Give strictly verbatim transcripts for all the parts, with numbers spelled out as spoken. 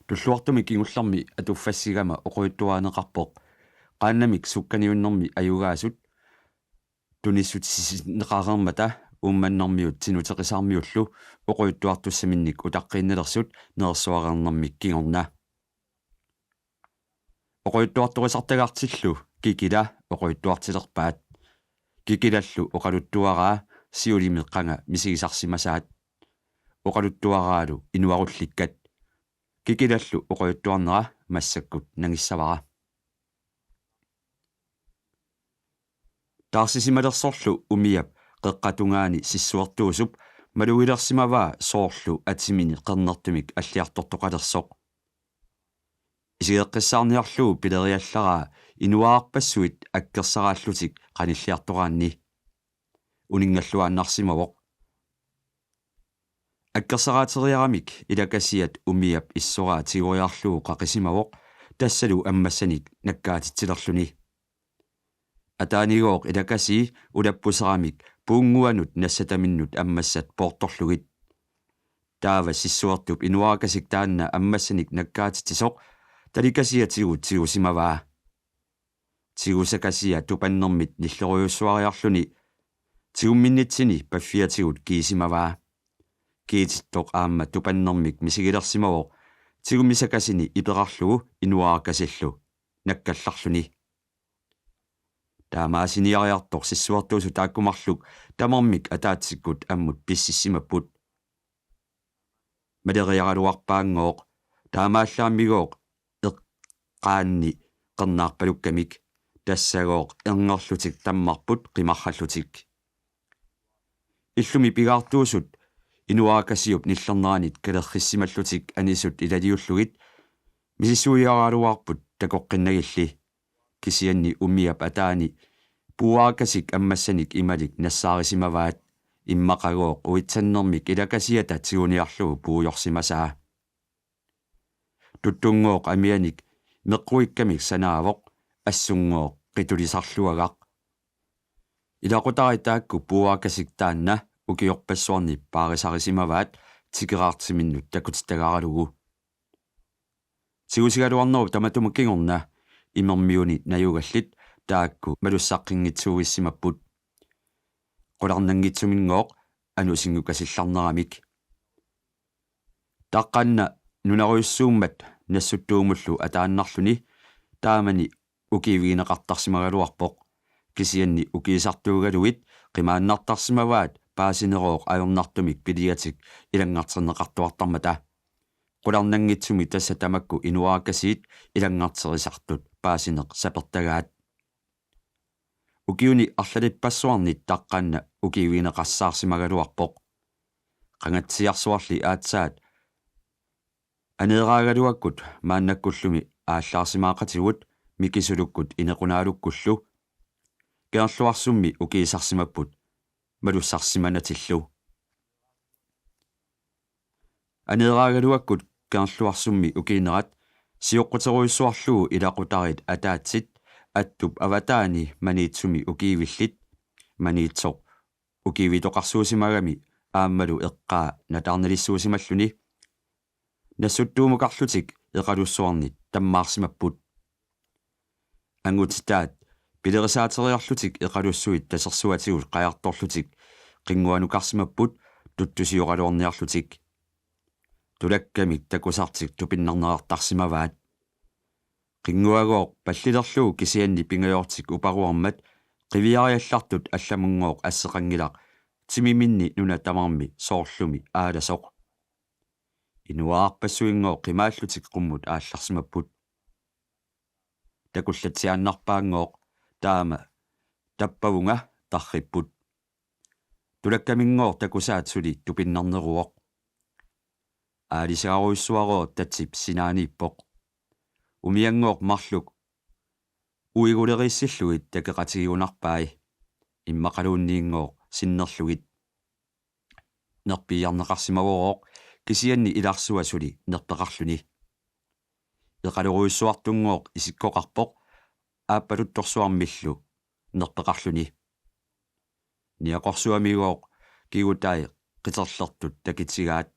Tulluartumik kingullermi atuffassigama oqaluttuarineqarpoq qaannamik sukkaniunnermi ajugaasut tunissutissineqareermata Uummannarmiut Tinuteqisaarmiullu oqaluttuartussaminnik utaqqiinnalersut nerersuareernermik kingorna. Oqaluttuartorisartagartillu Kikila oqaluttuartilerpaat. Kikilallu oqaluttuaraa siulimi qanga misigisarsimasaat. Oqaluttuaraalu inuarullikkat. Kikilallu oqaluttuarnera massakkut nangissavara. Taarsisimalersorlu umiap qeqqata tungaani sissuertuusup malugilersimavaa soorlu atimini qernertumik alliartortoqalersoq. Isigeqqissaarniarlugu pileriallaraa inuararpassuit akkersaraallutik qanilliartoraanni. Uninngalluaannarsimavoq. Akkersaraateriaramik ilakasiat umiap issoraa tigoriarlugu qaqisimavoq tassalu ammassanik nakkaatitsilerluni. Ataanigooq ilakasii ulappuseramik puunnguanut nassataminnut ammassat poortorlugit. Taava sissuertup inuarakasik taanna ammassanik nakkaatitsisoq talikasiatigut tigusimavaa. Tigusakasia tupannermit nillerujussuariarluni tigumminnitsinni paffiatigut kiisimavaa. Kiitittoq aamma tupannermik misigilersimavoq tigummisakasini iperarlugu inuarakasillu nakkallarluni. Taamaasiniariartoq sissuertuusut taakku marluk tamarmik ataatsikkut ammut pississimapput. Maleriaraluarpaanngooq, taamaallaamigooq eqqaanni qernaarpalukkamik, tassagooq ernerlutik tammarput qimarrallutik. Illumi pigaartuusut inuarakasiup nillerneranit kalerrissimallutik anisut ilaliullugit misissuiaraluarput takoqqinnagilli. Kisianni umiap ataani puuarakasik ammassanik imalik nassaarisimavaat, immaqagooq uitsannermik ilakasiata tiguniarlugu puujorsimasaa. Tuttunngooq amianik meqquikkamik sanaavoq, assunngooq qitulisarluagaq. Ilaqutariit taakku puuarakasik taanna ukiorpassuarni paarisarisimavaat tikeraartiminnut takutittagaralugu. Tigusigaluarnerup tamatuma kingorna imermiuni najugallit taakku malussaqqinngitsuuissimapput. Qularnanngitsuminngooq anusinngukasillarneramik. Taqqanna nunarujussuummat Nassuttuumullu ataannarluni taamani ukiivigineqartarsimagaluarpoq. Kisianni ukiisartuugaluit qimaannartarsimavaat paasinerooq ajornartumik piliatik ilanngarterneqartuartarmata. Qularnanngitsumik tassa tamakku inuarakasiit ilanngarterisartut paasineq sapertagaat. Ukiuni arlalippassuarni taqqanna ukiivigineqassaarsimagaluarpoq. Qangatsiarsuarli aatsaat aneeraagaluakkut maannakkullumi aallaarsimaaqatigut Mikisulukkut Inequnaalukkullu Kangerluarsummi ukiisarsimapput malussarsimanatillu. Aneeraagaluakkut Kangerluarsummi ukiinerat sioqquterujussuarlugu ilaqutariit ataatsit Attup avataani Maniitsumi ukiivillit, Maniitsoq ukiivitoqarsuusimagami aammalu eqqaa nataarnalissuusimalluni, Nassuttuumukarlutik Eqalussuarni tammaarsimapput. Angutitaat pilerisaateriarlutik Eqalussuit tasersuatigut qajartorlutik qinnguanukarsimapput tuttusioraluarniarlutik. Tulakkamik takusartik tupinnarnerartarsimavaat. Qinnguagooq pallilerlugu kisianni pingajoortik uparuarmat qiviariallartut allamunngooq asseqanngilaq timiminni nuna tamarmi soorlumi aalasoq. Inuararpassuinngooq qimaallutik qummut aallarsimapput. Takullatsiaannarpaanngooq taama tappavunga tarripput. Tulakkaminngooq takusaat suli tupinnarneruvoq. Aalisagarujussuarooq tatsip sinaaniippoq. Umianngooq marluk uiguleriissillugit takeqatigigunarpai, immaqaluunniinngooq sinnerlugit. Nerpiiarneqarsimavorooq kisianni ilarsua suli nerpeqarluni. Eqalerujussuartunngooq isikkoqarpoq aappaluttorsuarmillu nerpeqarluni. Niaqorsuamigooq kigutai qiterlertut takitigaat.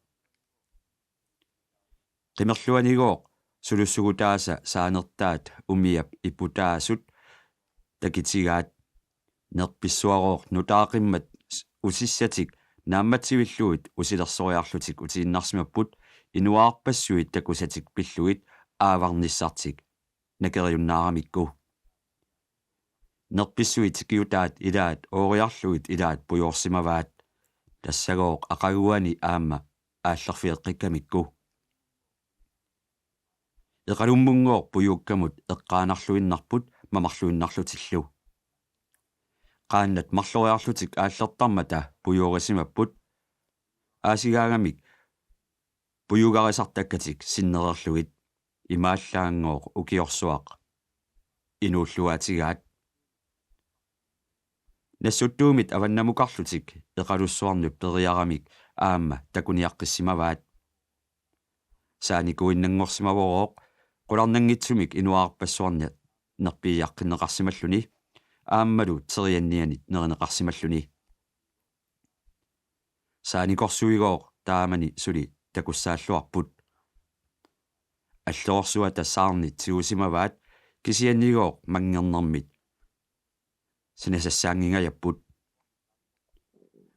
Qimerluanigooq sulussugutaasa saanertaat umiap iputaasut takitigaat. Nerpissuarooq nutaaqimmat s-, usissatik naammatsivillugit usilersoriarlutik utiinnarsimapput inuarpassuit takusatik pillugit aavarnissartik nakeriunnaaramikku. Nerpissuit tikiutaat ilaat ooriarlugit ilaat pujoorsimavaat. Tassagooq aqaguani aamma aallerfigeqqikkamikku. Eqalummunngooq pujuukkamut eqqaanarluinnarput mamarluinnarlutillu. Qaannat marloriarlutik aallertarmata pujoorisimapput. Aasigaangamik pujugarisartakkatik sinnereerlugit imaallaanngooq ukiorsuaq inuulluaatigaat. Nassuttuumit avannamukarlutik eqalussuarnut periaramik aamma takuniaqqissimavaat. Saanikuinnanngorsimavorooq qularnanngitsumik inuarpassuarni nerpiiaqqinneqarsimalluni aammalu teriannianit nerineqarsimalluni. Saanikorsuigooq taamani suli takussaalluarput. Allerorsuata saarnit tigusimavaat kisiannigooq manngernermit sinasassaanngingajapput.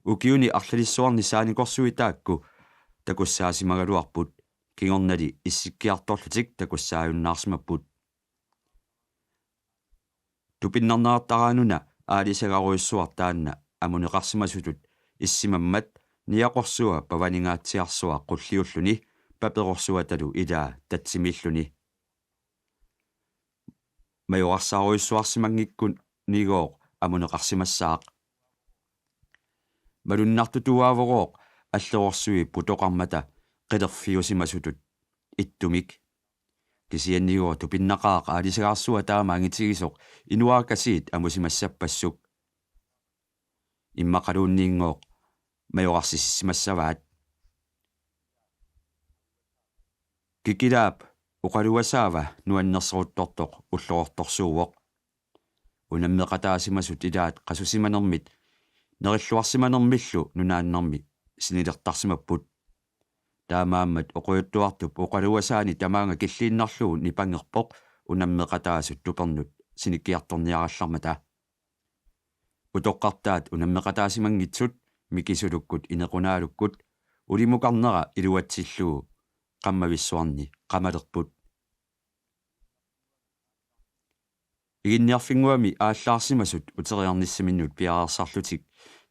Ukiuni arlalissuarni saanikorsuit taakku takussaasimagaluarput kingornali issikkiartorlutik takussaajunnaarsimapput. Tupinnarneqartaraanuna aalisagarujussuaq taanna amuneqarsimasutut issimammat niaqorsua pavaningaatsiarsuaq qulliulluni paperorsuatalu ilaa tatsimiilluni. Majorarsarujussuarsimanngikkuni-gooq amuneqarsimassaaq. Malunnartutuaavorooq allerorsuit putoqarmata qilerfiusimasutut ittumik. Kisiannigooq tupinnaqaaq aalisagaarsuaq taama angitigisoq inuakkasiit amusimassappassuk. Immaqaluunniinngooq majorarsisissimassavaat. Kikilaap oqaluasaava nuannersoruttortoq ullorortorsuuvoq. Unammeqataasimasut ilaat qasusimanermit nerilluarsimanermillu nunaannarmi sinilertarsimapput. Taamaammat oqaluttuartup oqaluasaani tamaanga killiinnarlugu nipangerpoq unammeqataasut tupernut sinikkiartorniarallarmata. Utoqqartaat unammeqataasimanngitsut Mikisulukkut Inequnaalukkut ulimukarnera iluatsillugu qammavissuarni qamalerput. Iginniarfinnguami aallaarsimasut uteriarnissaminnut piareersarlutik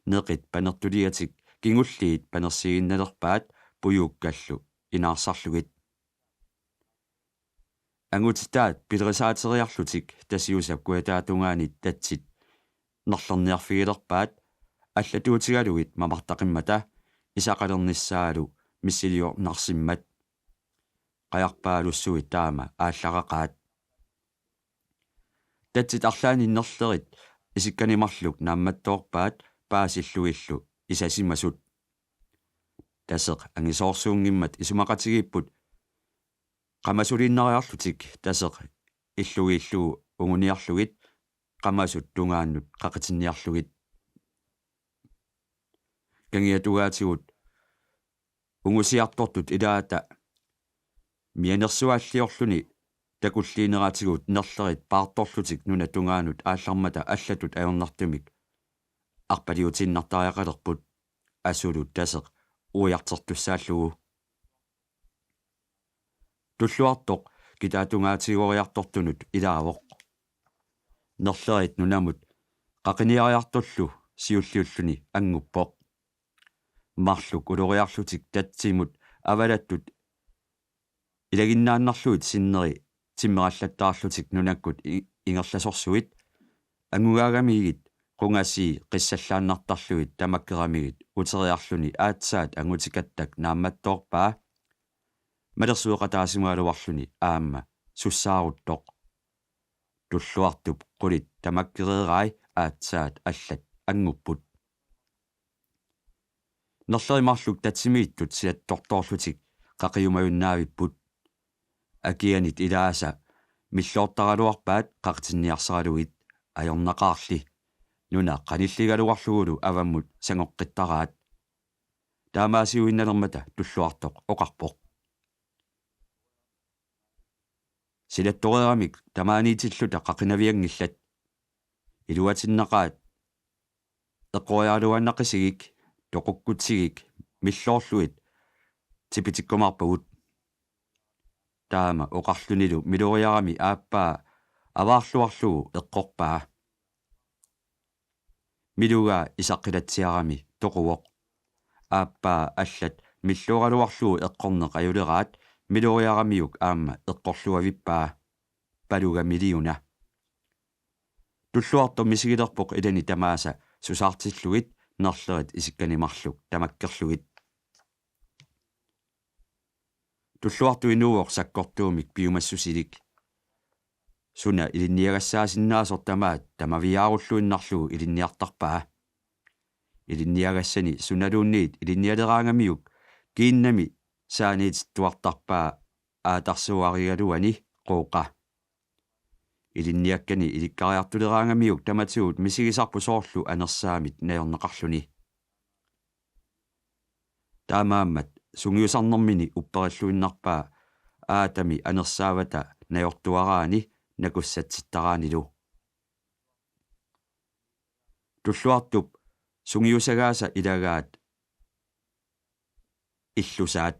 neqit panertuliatik kingulliit panersiiginnalerpaat pujuukkallu inaarsarlugit. Angutitaat pilerisaateriarlutik Tasiusap kujataatungaani tatsit nerlerniarfigilerpaat allatuutigalugit mamartaqimmata isaqalernissaalu missiliornarsimmat. Qajarpaalussuit taama aallaraqaat. Tatsit arlaanni nerlerit isikkanik marluk naammattoorpaat paasillugillu isasimasut. Taseq angisoorsuunngimmat isumaqatigiipput qamasuliinnariarlutik taseq illugiillugu unguniarlugit qamasut tungaannut qaqitinniarlugit. Kangiatungaatigut ungusiartortut ilaata mianersuaalliorluni takulliineratigut nerlerit paartorlutik nunat tungaannut aallarmata allatut ajornartumik arpaliutiinnartariaqalerput asulu taseq uiartertussaallugu. Tulluartoq kitaatungaatigooriartortunut ilaavoq. Nerlerit nunamut qaqiniariartorlu siulliulluni annguppoq. Marluk uloriarlutik tatsimut avalattut ilaginnaannarlugit sinneri timmerallattaarlutik nunakkut i-, ingerlasorsuit angugaagamiigit qungasii qissallaannartarlugit tamakkeramigit uteriarluni aatsaat angutikattak naammattoorpaa malersueqataasimagaluarluni aamma sussaaruttoq. Tulluartup qulit tamakkereerai aatsaat allat angupput. Nerlerit marluk tatsimiittut silattortoorlutik qaqiumajunnaavippput. Akianit ilaasa milloortaraluarpaat qaqitinniarsaralugit ajornaqaarli. Nuna qanilligaluarlugulu avammut sangoqqittaraat. Taamaasiuinnalermata Tulluartoq oqarpoq: Silattoreeramik tamaaniitilluta qaqinavianngillat. Iluatinnaqaat eqqoriaraluarnaqisigik, toqukkutsigik milloorlugit tipitikkumaarpagut. Taama oqarlunilu miloriarami aappaa avaarluarlugu eqqorpaa. Milugaa isaqqilatsiarami toquvoq. Aappaa allat millooraluarlugu eqqorneq ajuleraat miloriaramiuk aamma eqqorluavippaa. Paluga miliuna. Tulluartoq misigilerpoq ilani tamaasa susaartillugit nerlerit isikkanni marluk tamakkerlugit. Tulluartup inuuvoq sakkortuumik piumassusilik. Suna ilinniagassaasinnaasoq tamaat tamaviaarulluinnarlugu ilinniartarpaa. Ilinniagassani sunaluunniit ilinnialeraangamiuk kiinnami saaniitittuartarpaa aatarsuarigaluani Qooqa. Ilinniakkani ilikkariartuleraangamiuk tamatigut misigisarput soorlu anersaamit najorneqarluni. Taamaammat sungiusarnermini upperilluinnarpaa aatami anersaavata najortuaraani nakussatsittaraanilu. Tulluartup sungiusagaasa ilagaat illusaat.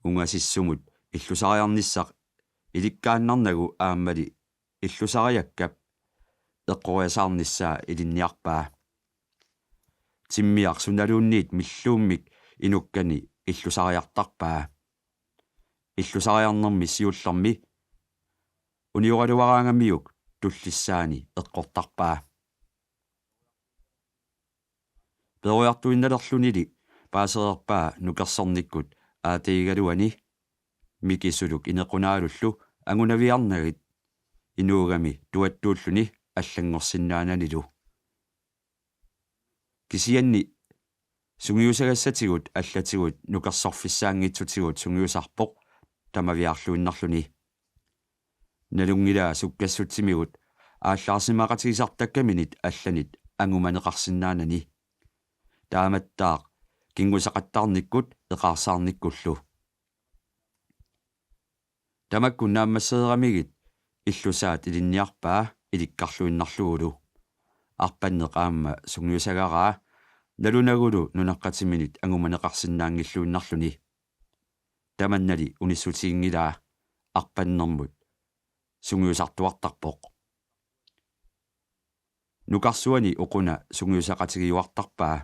Ungasissumut illusariarnissaq ilikkaannarnagu aammali illusariakkap eqqoriasaarnissaa ilinniarpaa. Timmiaq sunaluunniit milluummik inukkani illusariartarpaa. Illusariarnermi siullermi unioraluaraangamiuk tullissaani eqqortarpaa. Peroriartuinnalerlunili paasereerpaa nukersornikkut aatagigaluani Mikisuluk inequnaalullu angunaviarnagit inuugami tuattuulluni allanngorsinnaananilu. Kisianni sungiusagassatigut allatigut nukersorfissaanngitsutigut sungiusarpoq tamaviaarluinnarluni. Nalunngilaa sukkassutsimigut aallaarsimaqatigisartakkaminit allanit angumaneqarsinnaanani. Taamattaaq kinngusaqattaarnikkut eqaarsaarnikkullu. Tamakku naammasseeramigit illusaat ilinniarpaa ilikkarluinnarlugulu. Arpanneq aamma sungiusagaraa nalunagulu nunaqqatiminit angumaneqarsinnaanngilluinnarluni. Tamannali unissutiginngilaa, arpannermut sungiusartuartarpoq. Nukarsuani Uquna sungiusaqatigiuartarpaa.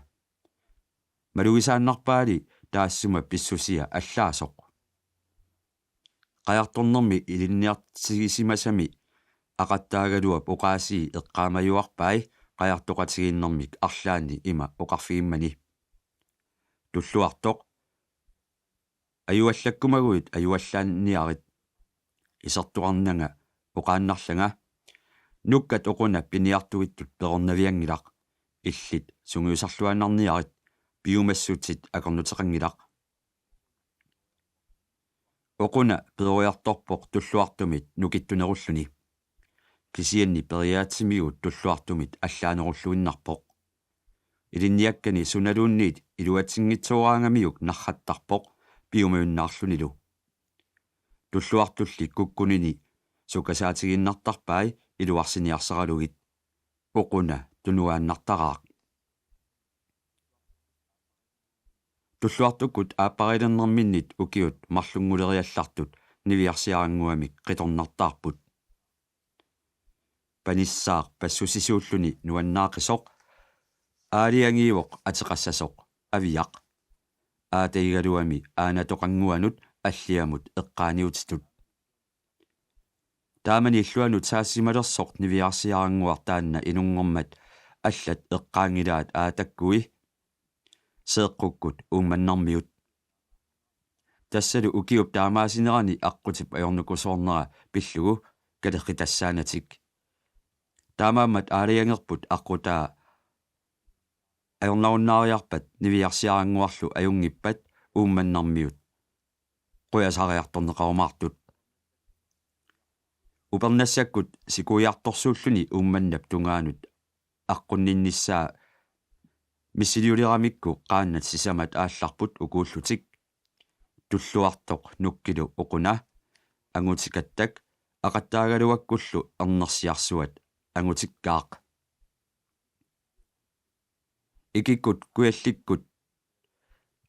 Malugisaannarpaali taassuma pissusia allaasoq. Qajartornermi ilinniartigisimasami aqattaagaluap oqaasii eqqaamajuarpai qajartoqatigiinnermik arlaanni ima oqarfigimmani: Tulluartoq, ajuallakkumaguit ajuallaanniarit. Isertuarnanga oqaannarlanga: Nukkat Uquna piniartuittut perornavianngilaq. Illit sungiusarluinnarniarit, piumassutit akornuteqanngilaq. Uquna peroriartorpoq Tulluartumit nukittunerulluni. Kisianni periaatsimigut Tulluartumit allaanerulluinnarpoq. Ilinniakkani sunaluunniit iluatsinngitsooraangamiuk narrattarpoq piumajunnaarlunilu. Tulluartulli kukkunini sukasaatigiinnartarpai iluarsiniarsaralugit. Uquna tunuaannartaraaq. Tulluartukkut aapparilernerminnit ukiut marlunnguleriallartut niviarsiarannguamik qitornartaarput. Panissaaq passusisuulluni nuannaaqisoq, aalajangiivoq ateqassasoq Aviaq. Aatagigaluami aanatoqannguanut Alliamut eqqaaniutitut. Taamani illuanut saassimalersoq niviarsiarannguaq taanna inunngormat allat eqqaanngilaat aatakkui Seeqqukkut Uummannarmiut. Tassalu ukiup taamaasinerani aqqutip ajornakusoornera pillugu kaleqqitassaanatik. Taamaammat aalajangerput aqqutaa ajornarunnaariarpat niviarsiarannguarlu ajunngippat Uummannarmiut qujasariartorneqarumaartut. Upernassakkut sikuiartorsuulluni Uummannap tungaanut aqqunninnissaa missiliuleramikku qaannat sisamat aallarput ukuullutik: Tulluartoq, Nukkilu Uquna, Angutikattak, aqattaagaluakkullu ernersiarsuat angutikkaaq. Ikikkut kujallikkut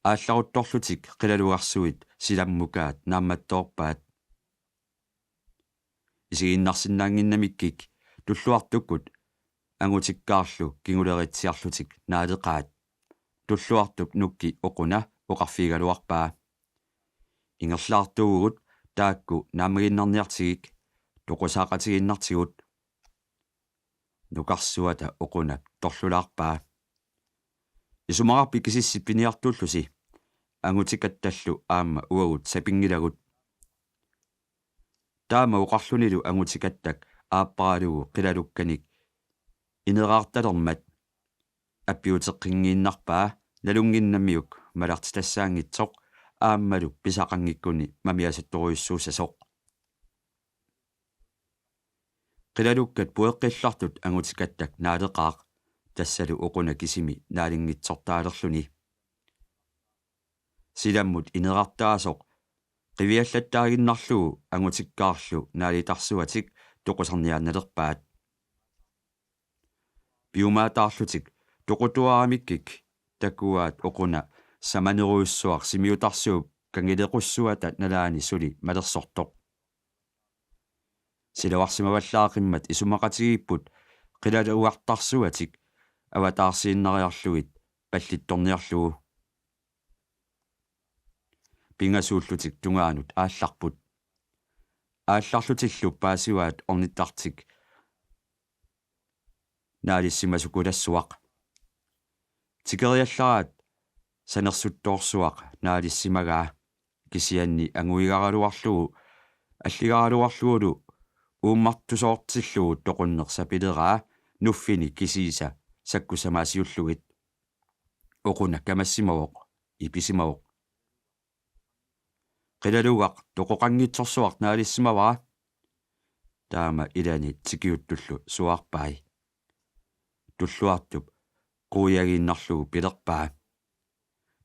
aallaruttorlutik qilalugarsuit silammukaat naammattoorpaat. Isigiinnarsinnaannginnamikkik Tulluartukkut angutikkaarlu kinguleriitsiarlutik naaleqaat. Tulluartup nukki Uquna oqarfigigaluarpaa: Ingerlaartuuvugut taakku naammagiinnarniartigik, toqusaaqatigiinnartigut. Nukarsuata Uqunap torlulaarpaa: Isumaqarpit kisitsit piniartuullusi, angutikattallu aamma uagut sapinngilagut. Taama oqarlunilu angutikattak aapparalugu qilalukkanik ineraartalermat appiuteqqinngiinnarpaa nalunnginnamiuk malartitassaanngitsoq aammalu pisaqanngikkuni mamiasattorujussuussasoq. Qilalukkat pueqqillartut angutikattak naaleqaaq, tassalu Uquna kisimi naalinngitsortaalerluni. Silammut ineraartaasoq qiviallattaaginnarlugu angutikkaarlu naalitarsuatik toqusarniaannalerpaat. Piumaataarlutik toqutuaramikkik takuaat Uquna samanerujussuaq simiutarsuup kangilequssuata nalaani suli malersortoq. Silavarsimavallaaqimmat isumaqatigiipput qilalugartarsuatik avataarsiinnariarlugit pallittorniarlugu. Pingasuullutik tungaanut aallarput. Aallarlutillu paasivaat ornittartik naalissimasukulaassuaq. Tikeriallaraat sanersuttoorsuaq naalissimagaa, kisianni anguigaraluarlugu alligaraluarlugulu uummartusoortillugu toqunneq sapileraa nuffini kisiisa sakkussamaasiullugit. Uquna kamassimavoq, ipisimavoq: Qilalugaq toqoqanngitsorsuaq naalissimavara. Taama ilani tikiuttullu suaarpai. Tulluartup quiagiinnarlugu pilerpaa: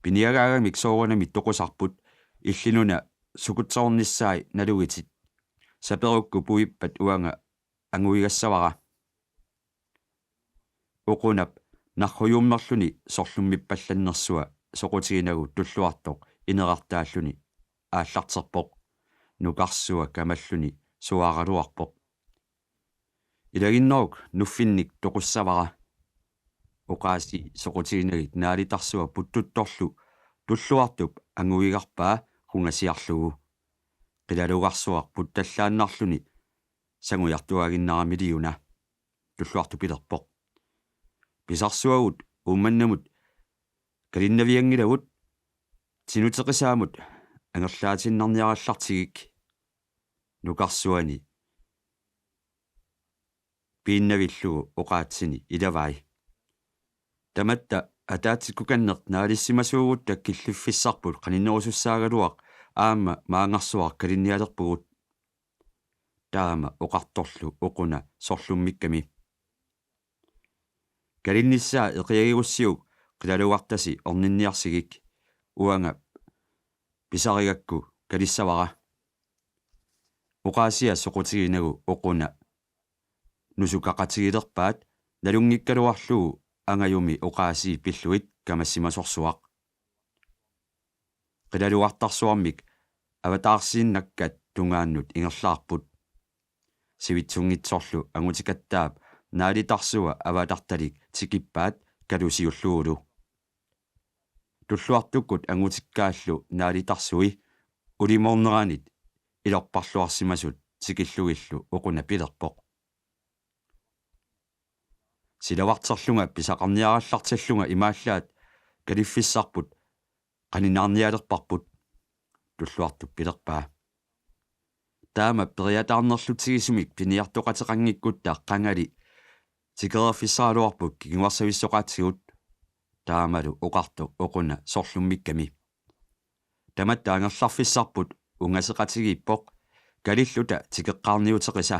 Piniagaagamik soorunami toqusarput, illinuna sukutsoornissai nalugitit. Saperukku puippat uanga anguigassavara. Uqunap narrujummerluni sorlummippallannersua soqutiginagu Tulluartoq ineraartaalluni aallarterpoq. Nukarsua kamalluni suaaraluarpoq: Ilaginneruk nuffinnik toqussavara. Oqaasii soqutiginagit naalitarsua puttuttorlu Tulluartup anguigarpaa qungasiarlugu. Qilalugarsuaq puttallaannarluni sangujartuaaginnarami liuna. Tulluartup pilerpoq: Pisarsuagut Uummannamut kalinnavianngilagut, tinuteqisaamut angerlaatiinnarniarallartigik. Nukarsuani piinnavillugu oqaatsini ilavai: Tamatta ataatsikkukanneq naalissimasuugutta killiffissarput qaninnerusussaagaluaq aamma maanngarsuaq kalinnialerpugut. Taama oqartorlu Uquna sorlummikkami: Kalinnissaa eqiagigussiuk qilalugartasi orninniarsigik, uanga pisarigakku kalissavara. Oqaasia soqutiginagu Uquna nusukaqatigilerpaat nalunngikkaluarlugu angajumi oqaasii pillugit kamassimasorsuaq. Qilalugartarsuarmik avataarsiinnakkat tungaannut ingerlaarput. Sivitsunngitsorlu angutikattaap naalitarsua avatartalik tikippaat kalusiullugulu. Tulluartukkut angutikkaallu naalitarsui ulimoorneranit ilorparluarsimasut tikillugillu Uquna pilerpoq: Silavarterlunga pisaqarniarallartillunga imaallaat kaliffissarput qaninnaarnialerparput. Tulluartup pilerpaa: Taama periataarnerlutigisumik piniartoqateqanngikkutta qangali tikereerfissaraluarput kinguarsavissoqaatsigut. Taamalu oqartoq Uquna sorlummikkami: Tamatta angerlarfissarput ungaseqatigiippoq, kalilluta tikeqqaarniuteqisa.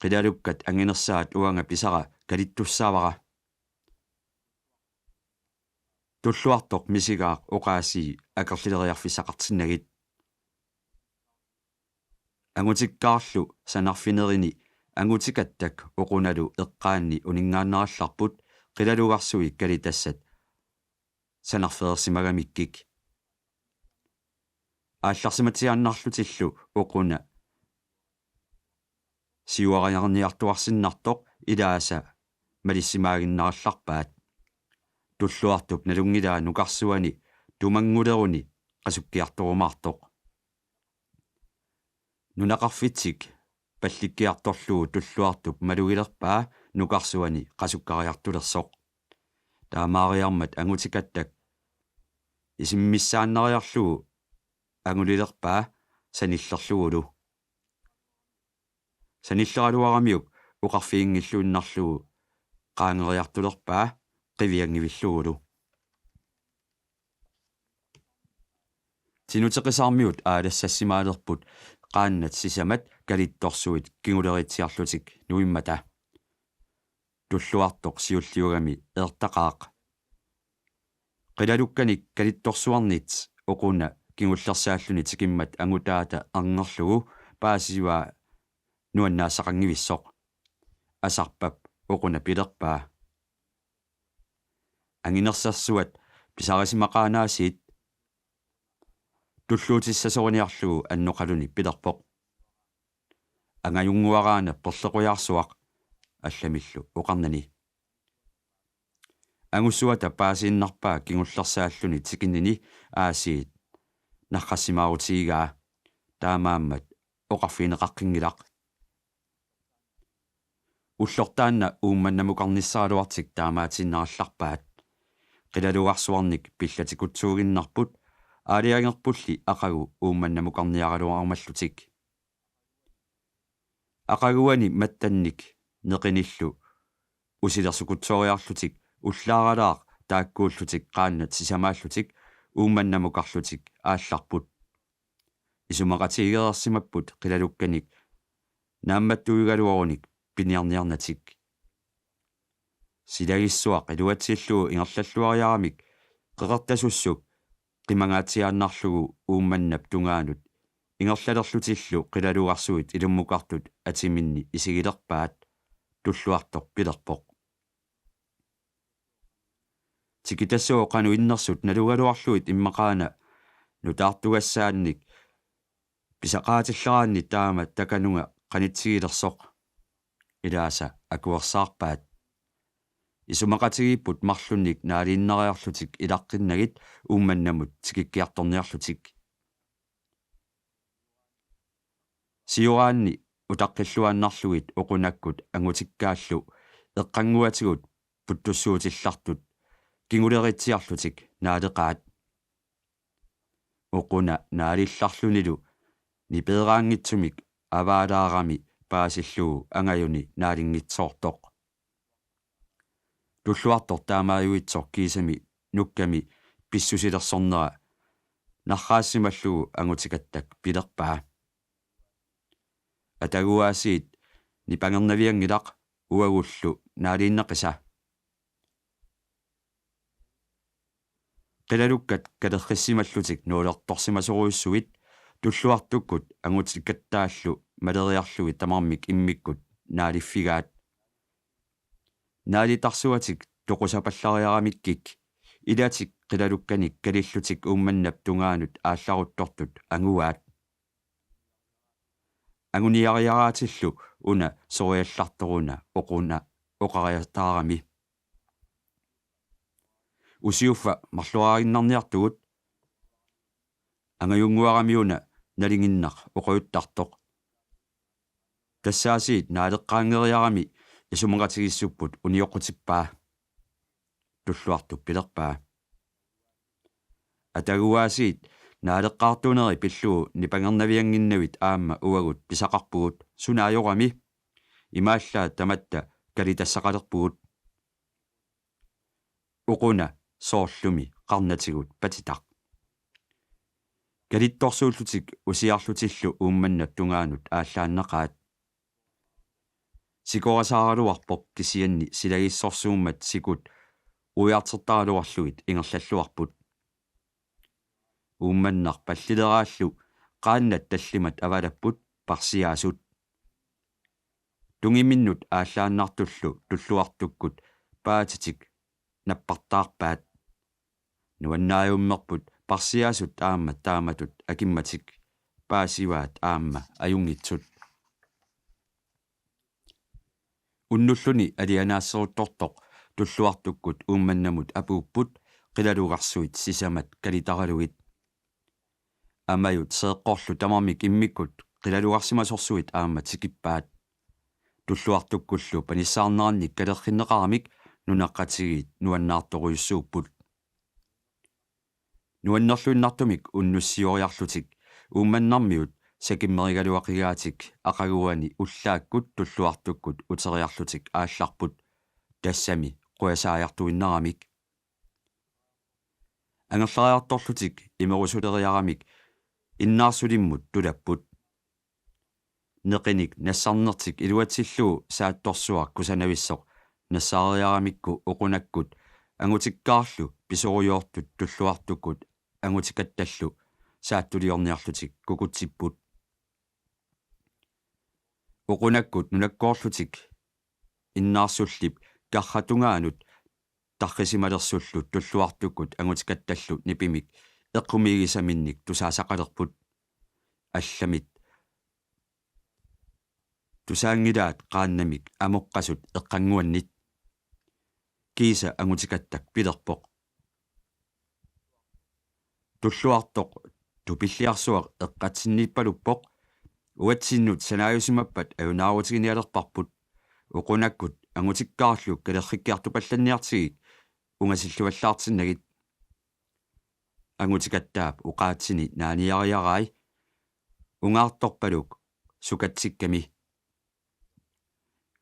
Qilalukkat anginersaat uanga pisara kalittussaavara. Tulluartoq misigaaq oqaasii akerlileriarfissaqartinnagit. Angutikkaarlu sanarfinerini angutikattak Oqunalu eqqaanni uninngaannarallarput qilalugarsui kalitassat sanarfeersimagamikkik. Aallarsimatsiaannarlutillu Oquna siuariarniartuarsinnartoq ilaasa malissimaaginnarallarpaat. Tulluartup nalunngilaa nukarsuani tumannguleruni qasukkiartorumaartoq. Nunaqarfitsik pallikkiartorlugu Tulluartup malugilerpaa nukarsuani qasukkariartulersoq. Taamaariarmat angutikattak isimmissaannariarlugu angulilerpaa sanillerlugulu. Sanilleraluaramiuk oqarfiginngilluinnarlugu qaangeriartulerpaa qivianngivillugulu. Tinuteqisarmiut aalassassimaalerput qaannat sisamat kalittorsuit kinguleriitsiarlutik nuimmata. Tulluartoq siulliugami eertaqaaq. Qilalukkanik kalittorsuarnit Oquna kingullersaalluni tikimmat angutaata erngerlugu paasivaa nuannaassaqanngivissoq. Asarpap Oquna pilerpaa: Anginersersuat pisarisimaqaanaasiit. Tulluutissasoriniarlugu annoqaluni pilerpoq: Angajunnguaraana perlequjaarsuaq, allamillu oqarnani. Angussuata paasiinnarpaa kingullersaalluni tikinnini aasiit narrassimaarutigivaa, taamaammat oqarfigineqaqqinngilaq. Ullortaanna Uummannamukarnissaraluartik taamaatiinnarallarpaat. Qilalugarsuarnik pillatikutsuuginnarput aalajangerpulli aqagu Uummannamukarniaraluarumallutik. Aqaguani mattannik neqinillu usilersukutsooriarlutik ullaaralaaq taakkuullutik qaannat sisamaallutik Uummannamukarlutik aallarput. Isumaqatigereersimapput qilalukkanik naammattuigaluarunik piniarniarnatik. Silagissuaq iluatsillugu ingerlalluariaramik qeqertasussuk qimangaatsiaannarlugu Uummannap tungaanut ingerlalerlutillu qilalugarsuit ilummukartut atiminni isigilerpaat, Tulluartoq pilerpoq. Tikitassooq qanoq innersut nalugaluarlugit immaqaana nutaartugassaannik pisaqaatilleraanni taama takanunga qanitsigilersoq, ilaasa akuersaarpaat. Isumaqatigiipput marlunnik naaliinnariarlutik ilaqqinnagit Uummannamut tikikkiartorniarlutik. Sioraanni utaqqilluaannarlugit Oqunakkut angutikkaallu eqqannguatigut puttussuutillartut kinguleriitsiarlutik naaleqaat. Oquna naalillarlunilu nipeeraanngitsumik avaalaarami paasillugu angajuni naalinngitsoortoq. Tulluartoq taamaajuitsoq kiisami nukkami pissusilersornera narraassimallugu angutikattak pilerpaa: Ataguaasiit nipangernavianngilaq uagullu naaliinnaqisa. Qilalukkat kalerrissimallutik nuulertorsimasorujussuit Tulluartukkut angutikattaallu maleriarlugit tamarmik immikkut naaliffigaat. Naalitarsuatik toqusapallariaramikkik ilatik qilalukkanik kalillutik Uummannap tungaanut aallaruttortut anguaat. Anguniariaraatillu una soriallartoruna Oquna oqariataarami: Usiuffa marlorinnarniartugut. Angajunnguarami una nalinginnaq oqaluttartoq. Tassaasiit naaleqqaanngeriarami isumaqatigiissupput unioqqutippaa, Tulluartup pilerpaa. Ataguaasiit naaleqqaartuuneri pillugu nipangernaviannginnavit aamma uagut pisaqarpugut, suna ajorami, imaallaat tamatta kalitassaqalerpugut. Oquna soorlumi qarnatigut patitaq. Kalittorsuullutik usiarlutillu Uummannap tungaanut aallaannaqaat. Sikorasaaraluarpoq kisianni silagissorsuummat sikut uiartertaraluarlugit ingerlalluarput. Uummannaq pallileraallu qaannat tallimat avalapput parsiaasut. Tungiminnut aallaannartullu tulluartukkut paatitik nappartaarpaat. Nuannaajummerput parsiaasut aamma taamatut akimmatik paasivaat aamma ajunngitsut. Unnulluni alianaasseruttortoq tulluartukkut Uummannamut apuupput qilalugarsuit sisamat kalitaralugit. Amajut seeqqorlu tamarmik immikkut qilalugarsimasorsuit aamma tikippaat. Tulluartukkullu panissaarnerannik kalerrinneqaramik nunaqqatigiit nuannaartorujussuupput. Nuannerluinnartumik unnussioriarlutik Uummannarmiut sakimmerigaluaqigaatik aqaguani ullaakkut tulluartukkut uteriarlutik aallarput, tassami qujasaajartuinnaramik. Angerlariartorlutik imerusuleriaramik innaarsulimmut tulapput. Neqinik nassarnertik iluatsillugu saattorsuaq kusanavissoq nassaariaramikku Oqunakkut angutikkaarlu pisorujoortut tulluartukkut angutikattallu saattuliorniarlutik kukutsipput. Oqunakkut nunakkoorlutik innaarsullip karratungaanut tarrisimalersullu tulluartukkut angutikattallu nipimik eqqumiigisaminnik tusaasaqalerput. Allamit tusaanngilaat qaannamik amoqqasut eqqannguannit. Kiisa angutikattak pilerpoq: Tulluartoq tupilliarsuaq eqqatsinniippaluppoq. Uatsinnut sanaajusimappat ajunaarutiginialerparput. Oqunakkut angutikkaarlu kalerrikkiartupallanniartigik ungasilluallaartinnagit. Angutikattaap oqaatsini naaniariarai: Ungaartorpaluk sukatsikkami.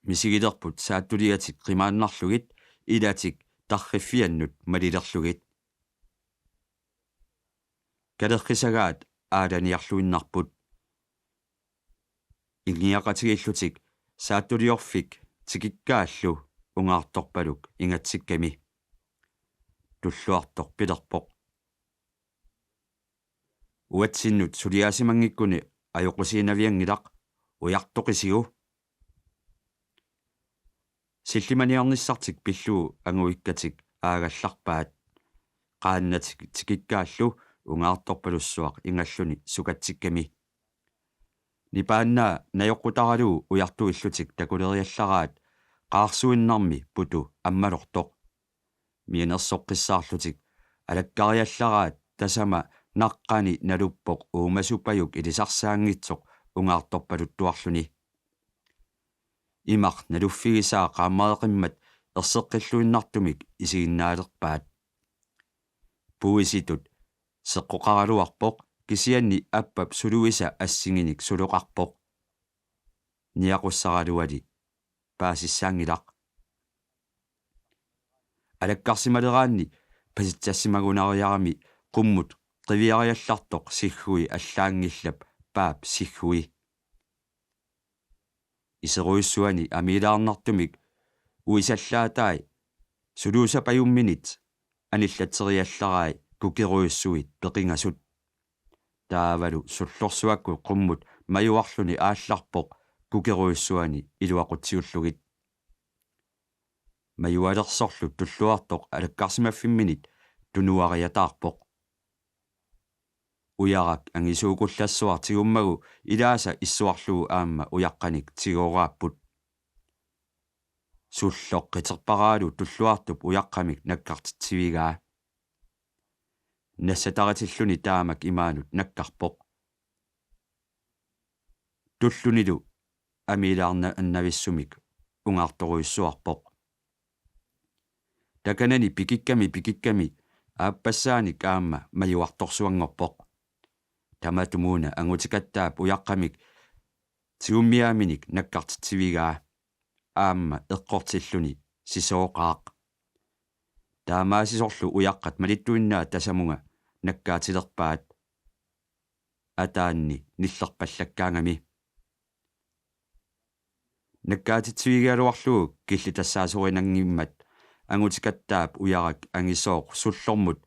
Misigilerput saattuliatik qimaannarlugit ilatik tarriffiannut malilerlugit. Kalerrisagaat aalaniarluinnarput. Ingiaqatigiillutik saattuliorfik tikikkaallu ungaartorpaluk ingatsikkami. Tulluartoq pilerpoq: Uatsinnut suliaasimanngikkunik ajoqusiinavianngilaq, ujartoqisigu. Sillimaniarnissartik pillugu anguikkatik aagallarpaat. Qaannatik tikikkaallu ungaartorpalussuaq ingalluni sukatsikkami. Nipaannaa najoqqutaralugu ujartuillutik takuleriallaraat qaarsuinnarmi putu ammalortoq. Mianersoqqissaarlutik alakkariallaraat tasama naqqani naluppoq uumasupajuk ilisarsaanngitsoq ungaartorpaluttuarluni. Imaq naluffigisaa qaammareqimmat erseqqilluinnartumik isiginnaalerpaat. Puisitut seqqoqaraluarpoq, kisianni appap suluisa assinginik suloqarpoq. Niaqussaraluali paasissaanngilaq. Alakkarsimaleraanni pasitsassimagunariarami qummut qiviariallartoq siggui allaanngillap paap siggui. Iserujussuani amiilaarnartumik uisallaatai suluusapajumminit anillatseriallarai kukerujussuit peqingasut. Taavalu sullorsuakkut qummut majuarluni aallarpoq kukerujussuani iluaqutsiullugit. Majualersorlu Tulluartoq alakkarsimaffimminit tunuariataarpoq. Ujarak angisuukullassuaq tigummagu ilaasa issuarlugu aamma ujaqqanik tigooraapput. Sulloq qiterparaalu Tulluartup ujaqqamik nakkartitsivigaa. Nassataritilluni taamak imaanut nakkarpoq. Tullunilu amiilaarnavissumik ungaartorujussuarpoq. Takanani pikikkami pikikkami aappassaanik aamma majuartorsuanngorpoq. Tamatumuuna angutikattaap ujaqqamik tigummiaaminik nakkartitsivigaa. Aamma eqqortilluni sisooqaaq. Taamaasisorlu ujaqqat malittuinnaat tasamunga nakkaatilerpaat. Ataanni nillerpallakkaangami. Nakkaatitsivigigaluarlugu killitassaasorinnanngimmat angutikattaap ujarak angisooq sullormut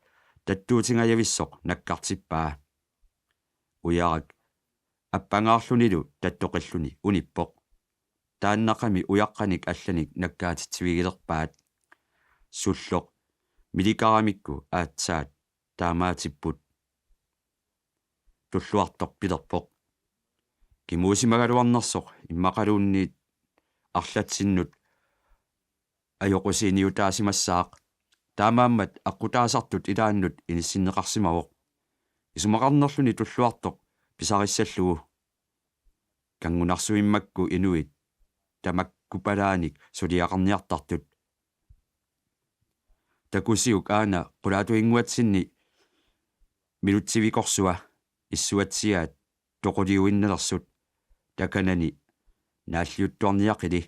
tattuutingajavissoq nakkartippaa. Ujarak appangaarlunilu tattoqilluni unippoq. Taannaqami ujaqqanik allanik nakkaatitsivigilerpaat. Sulloq milikaramikku aatsaat taamaatipput. Tulluartoq pilerpoq: Kimuusimagaluarnersoq immaqaluunniit arlatsinnut ajoqusiiniutaasimassaaq. Taamaammat aqqutaasartut ilaannut inissinneqarsimavoq. Isumaqarnerluni Tulluartoq pisarissallugu. Kanngunarsuimmakku inuit tamakkupalaanik suliaqarniartartut. Takusiuk aana qulaatuinnguatsinni minutsivikorsua issuatsiaat toquliuinnalersut. Takanani naalliuttuarniaqili.